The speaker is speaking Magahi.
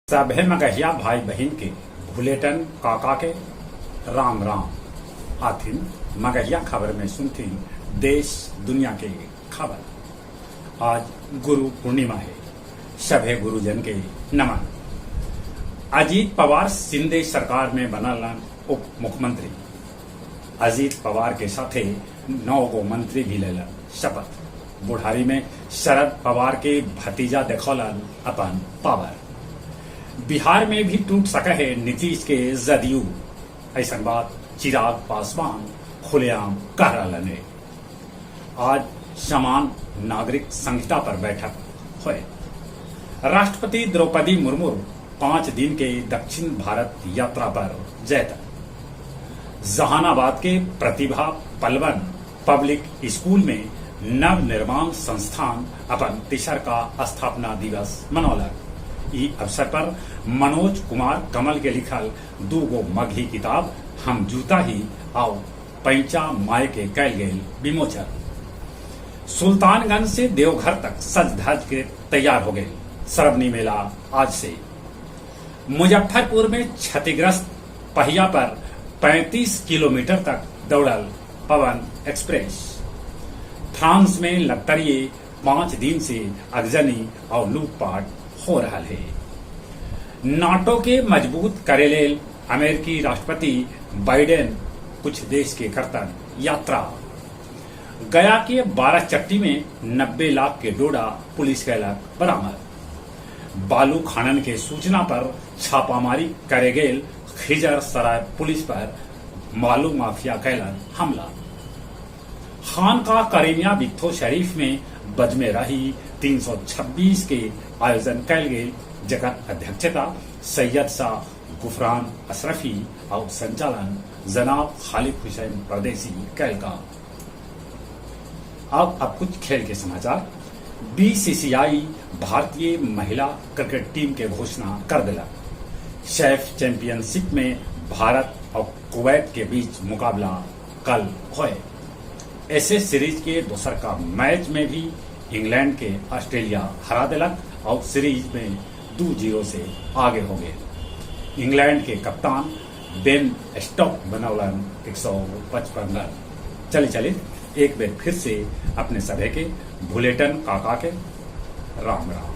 सभे मगहिया भाई बहिन के भुलेटन काका के राम राम। आथिन मगहिया खबर में सुनथिन देश दुनिया के खबर। आज गुरु पूर्णिमा है, सभे गुरुजन के नमन। अजीत पवार शिंदे सरकार में बनलन उप मुख्यमंत्री। अजीत पवार के साथे 9 गो मंत्री भी लेलन शपथ। बुढ़ारी में शरद पवार के भतीजा देखौलन अपन पावर। बिहार में भी टूट सके है नीतीश के जदयू, ऐसा बात चिराग पासवान खुलेआम कह रहा है। आज समान नागरिक संहिता पर बैठक हुए। राष्ट्रपति द्रौपदी मुर्मू 5 दिन के दक्षिण भारत यात्रा पर जयतन। जहानाबाद के प्रतिभा पलवन पब्लिक स्कूल में नव निर्माण संस्थान अपन तिसर का स्थापना दिवस मनौलक। ई अवसर पर मनोज कुमार कमल के लिखल 2 गो मगही किताब हम जूता ही आओ पैंचा माय के कैल गेल विमोचन। सुल्तानगंज से देवघर तक सज धज के तैयार हो गए श्रावणी मेला आज से। मुजफ्फरपुर में क्षतिग्रस्त पहिया पर 35 किलोमीटर तक दौड़ल पवन एक्सप्रेस। फ्रांस में लगतरिये 5 दिन से अगजनी और लूटपाट हो रहा है। नाटो के मजबूत करे लेल अमेरिकी राष्ट्रपति बाइडेन कुछ देश के करतन यात्रा। गया के 12 चट्टी में 90 लाख के डोडा पुलिस कैलक बरामद। बालू खनन के सूचना पर छापामारी करे गेल खिजर सराय पुलिस पर बालू माफिया कैलन हमला। खानका करीमिया बित्थो शरीफ में बजमे राही 326 के आयोजन कैल गेल, जकर अध्यक्षता सैयद शाह गुफरान अशरफी और संचालन जनाब खालिद हुसैन परदेसी कैल का। अब कुछ खेल के समाचार। बीसीसीआई भारतीय महिला क्रिकेट टीम के घोषणा कर दिला। सैफ चैंपियनशिप में भारत और कुवैत के बीच मुकाबला कल होए। ऐसे सीरीज के दोसर का मैच में भी इंग्लैंड के ऑस्ट्रेलिया हरा दिलक और सीरीज में 2-0 से आगे हो गए। इंग्लैंड के कप्तान बेन स्टोक बनौलन 155 रन। चले चले एक बार फिर से अपने सभे के भुलेटन काका के राम राम।